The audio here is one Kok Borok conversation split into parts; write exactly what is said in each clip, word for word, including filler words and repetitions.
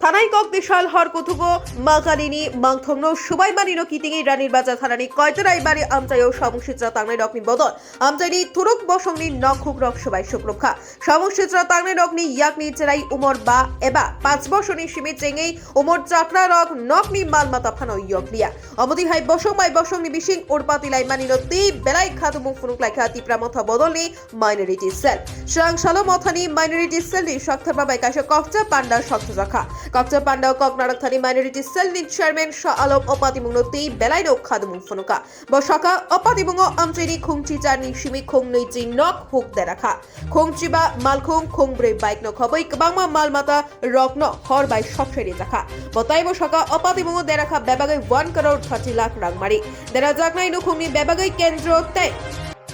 Tanai kok Bishal hor kuthugo Makalini mangthongno subai manino kitingwi Ranir Bajar thanani Koitwrai bari amchaio samung sitra tangnai rokni bodol amchaini thuruk bosongni nokhuk rok subai sukrupkha. Samung sitra tangnai rokni yakni cherai umor ba eba panch bosorni simi chengwi umor chakra rok nokni mal mata phano yokliya. Omotwi hai bosong bai bosongni bising urpati laimanino tei belai khatumung phunuk laikha Tipra Motha bodolni Minority Cell. Swrang salo Mothani Minority Cell ni saktharma bai kaisa kokcha panda saktharjakha. Kokcha panda kok narwkthani Minority Cell ni Chairman Shah Alam o patimungno tei belaino khatumung phunukha. Bo sakha o patimungo amchaini khungchi charni simi khungnwi chi nok huk derakha. Khungchi ba malkhung khungbrwi bike no khobwi kwbangma mal mata rokno hor bai soksai rijakha. Bo taibo sakha o patimungo derakha bebagwi one crore thirty lakh rangmari. Derajaknai nukhungni bebagwi kendro tei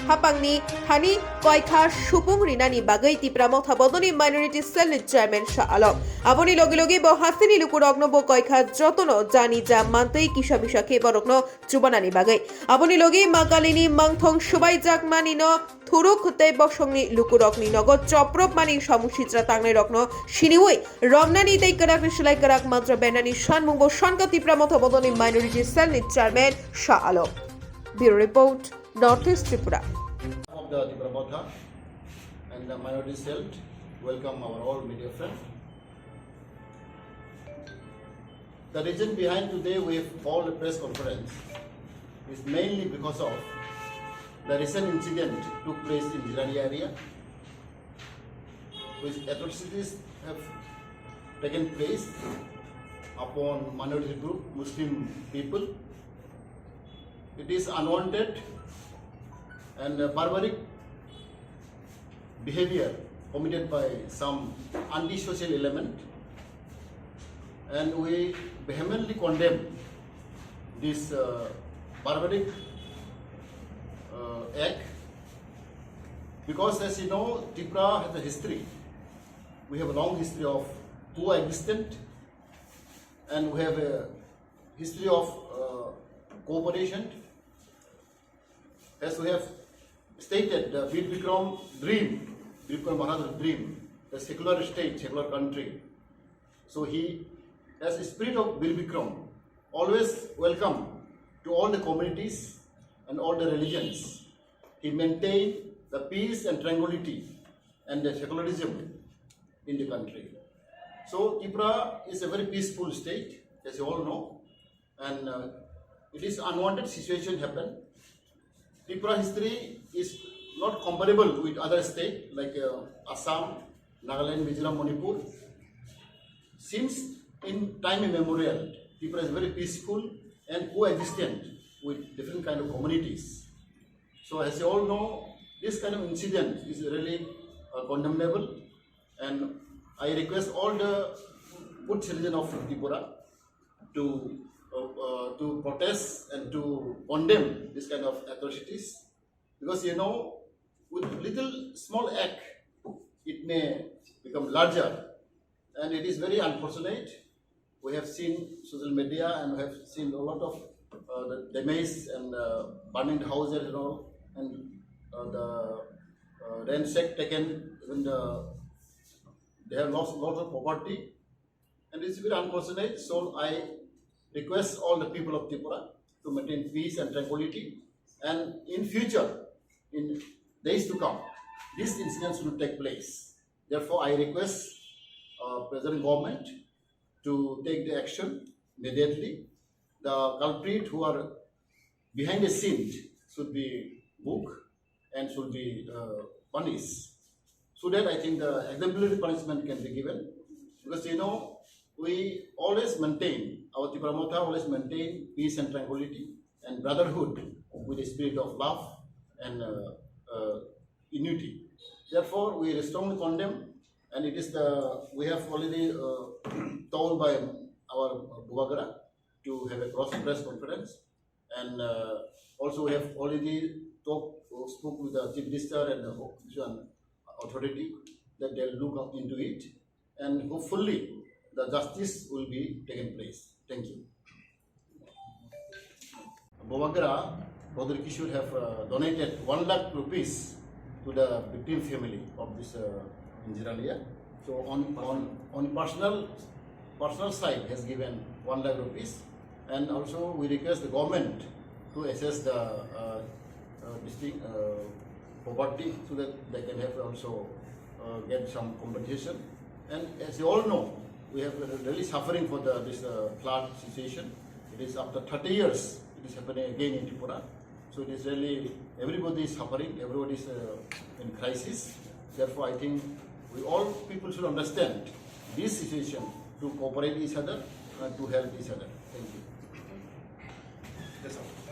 hapangni thani koikha supung rinani bagwi Tipra Motha bodolni Minority Cell ni Chairman Shah Alam. Aboni logi logi bo hasteni lukurokno bo koikha jotono jani ja mantwi kisa misa khe borokno chubanani bagwi. Aboni logi Makalini mangthong subaijak manino thuruk tei bosongni lukurokni nogo choprop mani samung sitra tangnairokno siniwi romnani tei kwrakni slai kwrak mantra bennani sanmungbo sankha Tipra Motha bodolni Minority Cell ni Chairman Shah Alam. Bureau Report, North East Tripura. Of the Tipra Motha and the Minority Cell, welcome our all media friends. The reason behind today we have called a press conference is mainly because of the recent incident took place in Jirania area, which atrocities have taken place upon minority group, Muslim people. It is unwanted and barbaric behavior committed by some antisocial element, and we vehemently condemn this uh, barbaric uh, act, because, as you know, Tripura has a history. We have a long history of coexistence, and we have a history of uh, cooperation. As we have stated, the Bir Bikram dream, Bir Bikram Maharaj's dream, the secular state, secular country. So he, as a spirit of Bir Bikram, always welcome to all the communities and all the religions. He maintained the peace and tranquility and the secularism in the country. So Tripura is a very peaceful state, as you all know, and uh, it is unwanted situation happen. Tripura history is not comparable with other state like uh, Assam, Nagaland, Mizoram, Manipur. Since in time immemorial, Tripura is very peaceful and coexistent with different kind of communities. So as you all know, this kind of incident is really uh, condemnable, and I request all the good citizens of Tripura to uh, uh, to protest and to condemn this kind of atrocities, because you know, with little small act, it may become larger, and it is very unfortunate. We have seen social media and we have seen a lot of uh, the damage and uh, burning houses and all, and uh, the uh, ransack taken, even the, they have lost a lot of property, and it's very unfortunate. So I request all the people of Tripura to maintain peace and tranquility, and in future, in days to come, these incidents will take place. Therefore, I request uh, present government to take the action immediately. The culprit who are behind the scene should be booked and should be uh, punished. So that I think the exemplary punishment can be given, because you know we always maintain, our Tipra Motha always maintain peace and tranquility and brotherhood with the spirit of love and uh, uh, unity. Therefore, we strongly condemn, and it is the, we have already uh, told by our Bubagra to have a cross press conference, and uh, also we have already talked, uh, spoke with the chief minister and the ho- this one authority that they'll look up into it, and hopefully the justice will be taken place. Thank you. Bubagra Pradyot Kishore have uh, donated one lakh rupees to the victim family of this uh, Injiralia. So on, on, on personal Personal side has given one lakh rupees, and also we request the government to assess the uh, uh, this thing, uh, property so that they can have also uh, get some compensation. And as you all know, we have been really suffering for the, this uh, flood situation. It is after thirty years, it is happening again in Tripura. So it is really, everybody is suffering, everybody is uh, in crisis. Therefore, I think we all people should understand this situation to cooperate each other and to help each other. Thank you. That's all.